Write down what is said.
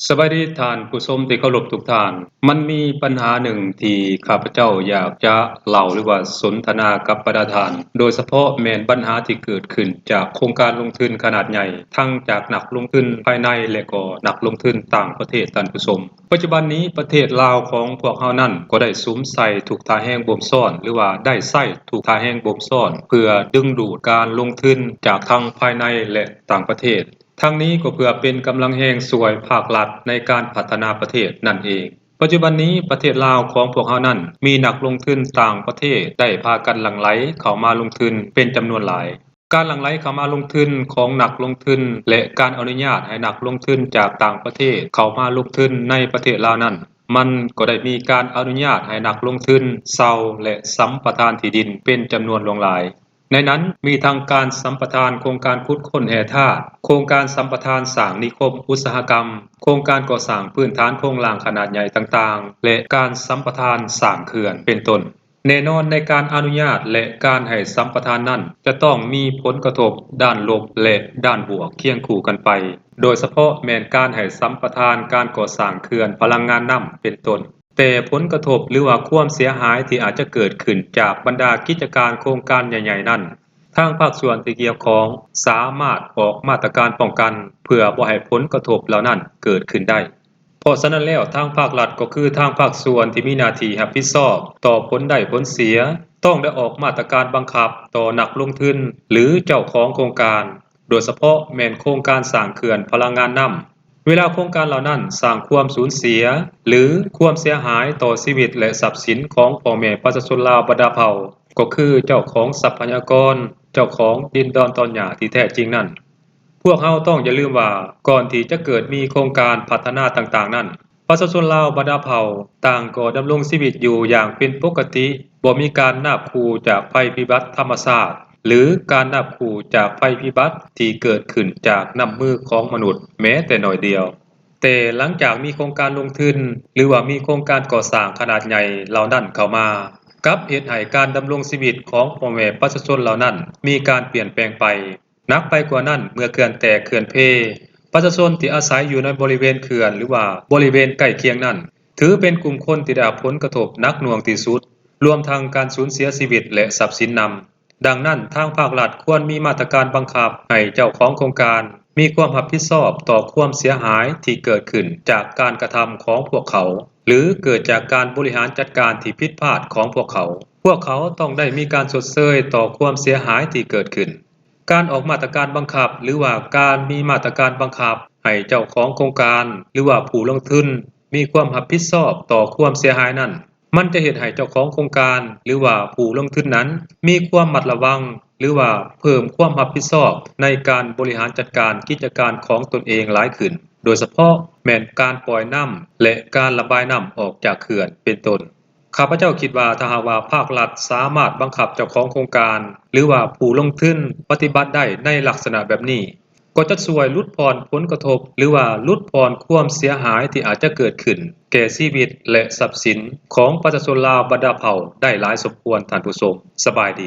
ສະບາຍດີທ່ານຜູ້ຊົມທີ່ເຄົາລົບທຸກທ່ານ. ມັນມີບັນຫາໜຶ່ງທີ່ຂ້າພະເຈົ້າຢາກຈະເລົ່າ ຫຼືວ່າສົນທະນາກັບບັນດາທ່ານ, ໂດຍສະເພາະແມ່ນບັນຫາທີ່ເກີດຂຶ້ນຈາກໂຄງການລົງທຶນຂະໜາດໃຫຍ່, ທັງຈາກນັກລົງທຶນພາຍໃນ ແລະ ກໍນັກລົງທຶນຕ່າງປະເທດ, ທ່ານຜູ້ຊົມ. ປັດຈຸບັນນີ້ປະເທດລາວຂອງພວກເຮົານັ້ນກໍໄດ້ສຸມໃສ່ທຸກທ່າແຮງບົ່ມຊ້ອນ ຫຼືວ່າໄດ້ໃຊ້ທຸກທ່າແຮງບົ່ມຊ້ອນ ເພື່ອດຶງດູດການລົງທຶນຈາກທັງພາຍໃນ ແລະ ຕ່າງປະເທດ. ທັງນີ້ກໍເພື່ອເປັນກຳລັງແຮງຊ່ວຍພາກລັດໃນການພັດທະນາປະເທດນັ້ນເອງ. ປັດຈຸບັນນີ້ປະເທດລາວຂອງພວກເຮົານັ້ນ ມີນັກລົງທຶນຕ່າງປະເທດໄດ້ພາກັນຫຼັ່ງໄຫຼເຂົ້າມາລົງທຶນເປັນຈຳນວນຫຼາຍ. ການຫຼັ່ງໄຫຼເຂົ້າມາລົງທຶນຂອງນັກລົງທຶນ ແລະ ການອະນຸຍາດໃຫ້ນັກລົງທຶນຈາກຕ່າງປະເທດເຂົ້າມາລົງທຶນໃນປະເທດລາວນັ້ນ, ມັນກໍໄດ້ມີການອະນຸຍາດໃຫ້ນັກລົງທຶນເຊົ່າ ແລະ ສຳປະທານທີ່ດິນເປັນຈຳນວນຫຼວງຫຼາຍ. ໃນນັ້ນມີທັງການສຳປະທານໂຄງການຂຸດຄົ້ນແຮ່ທາດ, ໂຄງການສຳປະທານສ້າງນິຄົມອຸດສາຫະກຳ, ໂຄງການກໍ່ສ້າງພື້ນຖານໂຄງລ່າງຂະໜາດໃຫຍ່ຕ່າງໆ ແລະ ການສຳປະທານສ້າງເຂື່ອນ ເປັນຕົ້ນ. ແນ່ນອນໃນການອະນຸຍາດ ແລະ ການໃຫ້ສຳປະທານນັ້ນ ຈະຕ້ອງມີຜົນກະທົບດ້ານລົບ ແລະ ດ້ານບວກຄຽງຄູ່ກັນໄປ, ໂດຍສະເພາະແມ່ນການໃຫ້ສຳປະທານການກໍ່ສ້າງເຂື່ອນພະລັງງານນ້ຳ ເປັນຕົ້ນ. ແຕ່ຜົນກະທົບ ຫຼືວ່າຄວາມເສຍຫາຍທີ່ອາດຈະເກີດຂຶ້ນຈາກບັນດາກິດຈະການໂຄງການໃຫຍ່ໆນັ້ນ, ທາງພາກສ່ວນທີ່ກ່ຽວຂ້ອງສາມາດອອກມາດຕະການປ້ອງກັນ ເພື່ອບໍ່ໃຫ້ຜົນກະທົບເຫຼົ່ານັ້ນເກີດຂຶ້ນໄດ້. ເພາະສະນັ້ນແລ້ວ ທາງພາກລັດກໍຄືທາງພາກສ່ວນທີ່ມີໜ້າທີ່ຮັບຜິດຊອບຕໍ່ຜົນໄດ້ຜົນເສຍ ຕ້ອງໄດ້ອອກມາດຕະການບັງຄັບຕໍ່ນັກລົງທຶນ ຫຼື ເຈົ້າຂອງໂຄງການ, ໂດຍສະເພາະແມ່ນໂຄງການສ້າງເຂື່ອນພະລັງງານນ້ຳ. ເວລາໂຄງການເຫຼົ່ານັ້ນສ້າງຄວາມສູນເສຍ ຫຼື ຄວາມເສຍຫາຍຕໍ່ຊີວິດ ແລະ ຊັບສິນຂອງພໍ່ແມ່ປະຊາຊົນລາວບັນດາເຜົ່າ, ກໍຄືເຈົ້າຂອງຊັບພະຍາກອນ, ເຈົ້າຂອງດິນດອນຕອນຫຍ້າທີ່ແທ້ຈິງນັ້ນ, ພວກເຮົາຕ້ອງຢ່າລືມວ່າ ກ່ອນທີ່ຈະເກີດມີໂຄງການພັດທະນາຕ່າງໆນັ້ນ, ປະຊາຊົນລາວບັນດາເຜົ່າຕ່າງກໍດຳລົງຊີວິດຢູ່ຢ່າງເປັນປົກກະຕິ, ບໍ່ມີການນາບຂູ່ຈາກໄພພິບັດທຳມະຊາດ ຫຼື ການນາບຂູ່ຈາກໄພພິບັດທີ່ເກີດຂຶ້ນຈາກນ້ຳມືຂອງມະນຸດແມ້ແຕ່ໜ້ອຍດຽວ. ແຕ່ຫຼັງຈາກມີໂຄງການລົງທຶນ ຫຼືວ່າມີໂຄງການກໍ່ສ້າງຂະໜາດໃຫຍ່ເຫຼົ່ານັ້ນເຂົ້າມາ, ກັບເຮັດໃຫ້ການດຳລົງຊີວິດຂອງພໍ່ແມ່ປະຊາຊົນເຫຼົ່ານັ້ນມີການປ່ຽນແປງໄປ. ໜັກໄປກວ່ານັ້ນ, ເມື່ອເຂື່ອນແຕກເຂື່ອນເພ, ປະຊາຊົນທີ່ອາໄສຢູ່ໃນບໍລິເວນເຂື່ອນ ຫຼືວ່າບໍລິເວນໃກ້ຄຽງນັ້ນ ຖືເປັນກຸ່ມຄົນທີ່ໄດ້ຮັບຜົນກະທົບໜັກໜ່ວງທີ່ສຸດ, ລວມທັງການສູນເສຍຊີວິດ ແລະ ຊັບສິນນຳ. ດັ່ງນັ້ນ, ທາງພາກລັດຄວນມີມາດຕະການບັງຄັບໃຫ້ເຈົ້າຂອງໂຄງການມີຄວາມຮັບຜິດຊອບຕໍ່ຄວາມເສຍຫາຍທີ່ເກີດຂຶ້ນຈາກການກະທຳຂອງພວກເຂົາ ຫຼື ເກີດຈາກການບໍລິຫານຈັດການທີ່ຜິດພາດຂອງພວກເຂົາ. ພວກເຂົາຕ້ອງໄດ້ມີການຊົດເຊີຍຕໍ່ຄວາມເສຍຫາຍທີ່ເກີດຂຶ້ນ. ການອອກມາດຕະການບັງຄັບ ຫຼືວ່າການມີມາດຕະການບັງຄັບໃຫ້ເຈົ້າຂອງໂຄງການ ຫຼືວ່າຜູ້ລົງທຶນມີຄວາມຮັບຜິດຊອບຕໍ່ຄວາມເສຍຫາຍນັ້ນ, ມັນຈະເຮັດໃຫ້ເຈົ້າຂອງໂຄງການ ຫຼືວ່າຜູ້ລົງທຶນນັ້ນມີຄວາມມັດລະວັງ ຫຼືວ່າເພີ່ມຄວາມຮັບຜິດຊອບໃນການບໍລິຫານຈັດການກິດຈະການຂອງຕົນເອງຫຼາຍຂຶ້ນ, ໂດຍສະເພາະແມ່ນການປ່ອຍນ້ຳ ແລະ ການລະບາຍນ້ຳອອກຈາກເຂື່ອນ ເປັນຕົ້ນ. ຂ້າພະເຈົ້າຄິດວ່າ ຖ້າຫາກວ່າພາກລັດສາມາດບັງຄັບເຈົ້າຂອງໂຄງການ ຫຼືວ່າຜູ້ລົງທຶນປະຕິບັດໄດ້ໃນລັກສະນະແບບນີ້, ກໍຈະຊ່ວຍຫຼຸດຜ່ອນຜົນກະທົບ ຫຼືວ່າຫຼຸດຜ່ອນຄວາມເສຍຫາຍທີ່ອາດຈະເກີດຂຶ້ນແກ່ຊີວິດ ແລະ ຊັບສິນຂອງປະຊາຊົນລາວບັນດາເຜົ່າໄດ້ຫຼາຍສົມຄວນ, ທ່ານຜູ້ຊົມ. ສະບາຍດີ.